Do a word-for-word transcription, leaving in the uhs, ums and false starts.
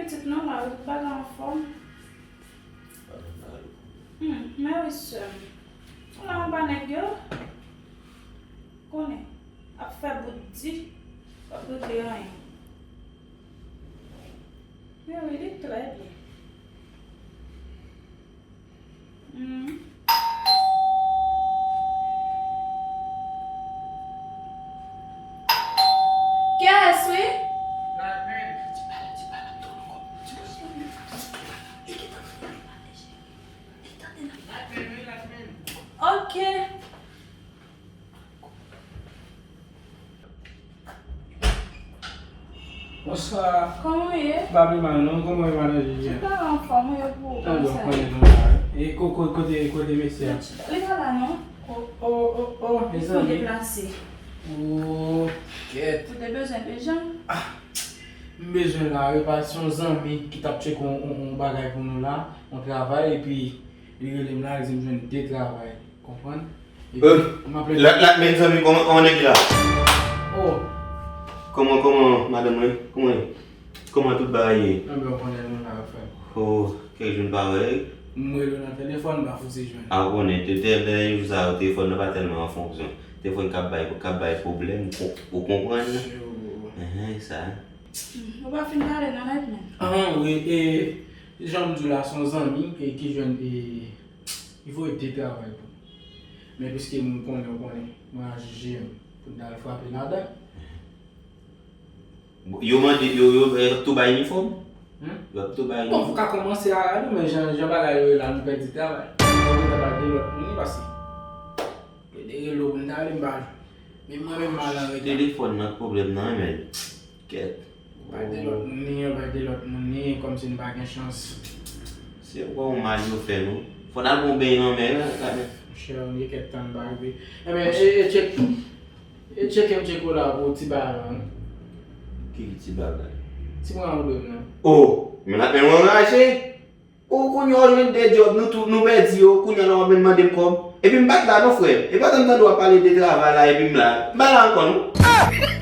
Pitit nòmal, tout bagay anfòm. Hmm, men wi, sè m. Ou la anba nèg yo? Konnen, ap fè bout di, p ap regle anyen. Men wi, li trè byen. Hmm. Kiyès, wi? Ok. Bonswa. Kòman w ye? M pa pi mal non, kòman w ye madanm Vivian? Tout bagay anfòm, wi, e pou ou, kòman sa ye? Tanpri, konnen nou la. E ko-, ko-, kote, kote mesye a? Li pa la non. O, o, o, o, mezanmi. Li fon deplase. O, kèt. Ou te bezwen Dejan? Ah, m bezwen la, wi, paske se yon zanmi ki t ap tcheke yon, yon, yon bagay pou nou la, yon travay, epi li rele m la, li di m jwenn de travay. Konprann? Epi, euh, m ap lè. Lak, lak, mezanmi, kòman, kòman nèg la? Oh. Kòman, kòman, madanm mwen? Kòman, kòman tout bagay ye? Anben, ou konnen nou la, frè m. Oh, kèk jou n pa wè. M rele w nan telefòn, m pa fouti jwenn. A, ou konnen, te, te, dènye jou sa yo, telefòn nan pa tèlman an fonksyon. Telefòn k ap bay, k ap bay pwoblèm, ou kon-, ou konprann? Yo. Enhen, sa. Hmm, ou pa fin pale nan Nightman? Ah, wi, e, jan m di w la, se yon zanmi, e, ki jwenn, e, li voye de travay pou m. Men piske m konnen, ou konnen, mwen a jije m pou m ta al frape ladan. Bon, yo mande, yo, yo, yo ap tou bay inifòm? Hmm? Yo ap tou bay inifòm? Bon, ou ka kòmanse a, a nou, men jan, jan bagay yo ye la, nou pèdi travay. Yo gentan bay de lòt moun, wi, paske yo te rele w pou m ta ale, m pa ale. Men mwen menm, m al an reta. Telefòn nan k pwoblèm nan, men. Kèt. Bay de lòt moun li, bay de lòt moun li, kòmsi n pa gen chans. Se yon mal yo fè nou. Fò n al pran yon beny nan mè a, la, men. Monchè, yon kèk tan n pa rive. Enben, e, e, tcheke, e, tcheke m tcheke w la pou ti bagay la, non. Ki ti bagay? Ti bagay ou dwe m nan. Oh, men la, men w anraje. Ou kounye a w jwenn de djòb, nou tou, nou pèdi yo, kounye a la w ap vin mande m kòb. Epi m pa t la non, frè. E pa t m tande w ap pale de travay la, epi m la. M pa la ankò, non.